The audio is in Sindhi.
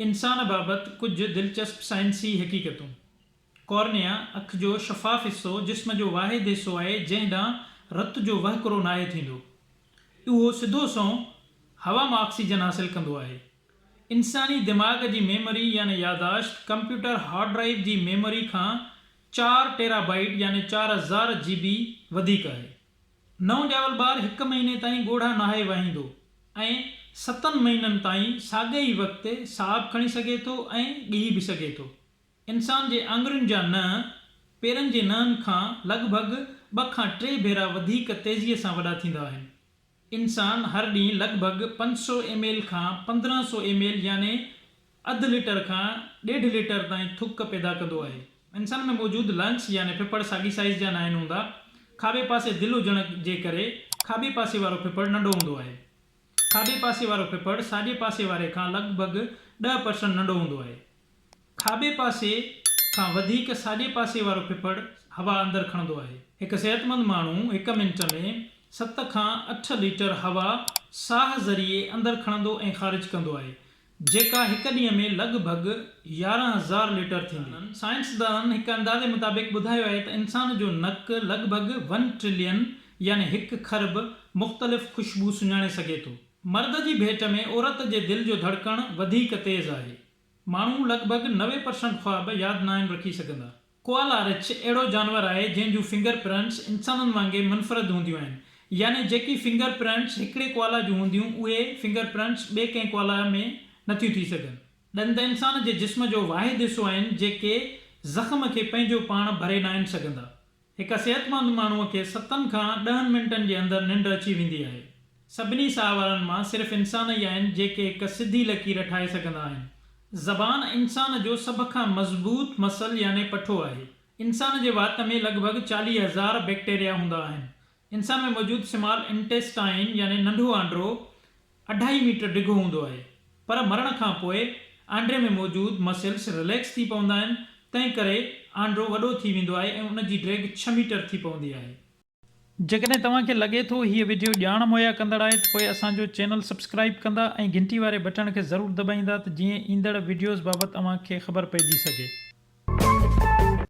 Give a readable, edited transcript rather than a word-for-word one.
انسان بابت ڪجهه دلچسپ سائنسي حقيقتون. ڪارنيا، اک جو شفاف حصو، جسم جو واحد حصو آهي جنهن ڏانهن رت جو وهڪرو ناهي ٿيندو. اهو سڌو سنئون هوا مان آڪسيجن حاصل ڪندو آهي. انساني دماغ جي ميموري يعني ياداشت ڪمپيوٽر هارڊ ڊرائيو جي ميموري کان چار ٽيرا بائيٽ يعني 4000 جي بي وڌيڪ آهي. نئون ڄاول ٻار هڪ مهيني تائين ڳوڙها ناهي وهائيندو ۽ ستن مهينن تائين ساڳئي ئي وقت ساهه به کڻي سگهي ٿو ۽ ڳهي به سگهي ٿو. انسان جي آڱرين جا ننهن پيرن جي ننهن کان لڳ ڀڳ ٻه کان ٽي ڀيرا وڌيڪ تيزيء سان وڏا ٿيندا آهن. انسان هر ڏينهن لڳ ڀڳ 500 ايم ايل کان 1500 ايم ايل يعني اڌ ليٽر کان ڏيڍ ليٽر تائين ٿڪ پيدا ڪندو آهي. انسان ۾ موجود لنگس يعني ڦڦڙ ساڳي سائيز جا ناهن هوندا. کاٻي پاسي دل هجڻ جي ڪري کاٻي پاسي وارو ڦڦڙ ننڍو هوندو آهي. کاٻي پاسي وارو ڦڦڙ ساڄي پاسي واري کان لڳ ڀڳ 10 پرسنٽ ننڍو هوندو آهي. کاٻي پاسي کان وڌيڪ ساڄي پاسي وارو ڦڦڙ هوا اندر کڻندو آهي. هڪ صحتمند ماڻهو هڪ منٽ ۾ ست کان اٺ ليٽر هوا ساهه ذريعي اندر کڻندو ۽ خارج ڪندو آهي. جيڪا هڪ ڏينهن ۾ لڳ ڀڳ 11,000 ليٽر ٿيندي. سائنسدانن هڪ اندازي مطابق ٻڌايو آهي ته انسان جو نڪ لڳ ڀڳ ون ٽرلين يعني هڪ کرب مختلف خوشبو سڃاڻي سگهي ٿو. مرد جي ڀيٽ ۾ عورت جي دل جو ڌڙڪڻ وڌيڪ تيز آهي. ماڻهو لڳ ڀڳ 90 پرسنٽ خواب ياد ناهن رکي سگهندا. ڪوالا رڇ اهڙو جانور آهي جنهن جون فنگر پرنٽس انسانن وانگي منفرد هونديون آهن. يعني جيڪي فنگر پرنٽس هڪڙي ڪوالا جون هونديون اهي فنگر پرنٽس ٻئي ڪنهن ڪوالا ۾ نٿيون ٿي سگهن. ڏند انسان جي جسم جو واحد حصو آهن جيڪي زخم کي پنهنجو پاڻ ڀري ناهن سگهندا. هڪ صحتمند ماڻهوء کي ستن کان ڏهن منٽن جي اندر ننڊ اچي ويندي آهي. سڀني ساهوارن مان صرف انسان ئي آهن جيڪي هڪ سڌي لڪير ٺاهي سگهندا آهن. زبان انسان جو سڀ کان مضبوط مسل يعني پٺو آهي. انسان جي وات ۾ لڳ ڀڳ 40,000 بيڪٽيريا هوندا آهن. انسان ۾ موجود سمال انٽيسٽائين يعني ننڍو آنڊرو اڍائي ميٽر ڊگهو هوندو آهي. پر مرڻ کان پوء آنڊري ۾ موجود مسلس رليڪس ٿي پوندا آهن تنهن ڪري آنڊرو وڏو ٿي ويندو آهي ۽ ان جي ڊيگهه ڇهه ميٽر ٿي پوندي آهي. جيڪڏهن توهان کي لڳي ٿو هيء وڊيو ڄاڻ مهيا ڪندڙ آهي ته پوء اسان جو چينل سبسڪرائيب ڪندا ۽ گهنٽي واري بٽڻ کي ضرور دٻائيندا ته جيئن ايندڙ وڊيوز بابت اوهان کي خبر پئجي سگهي.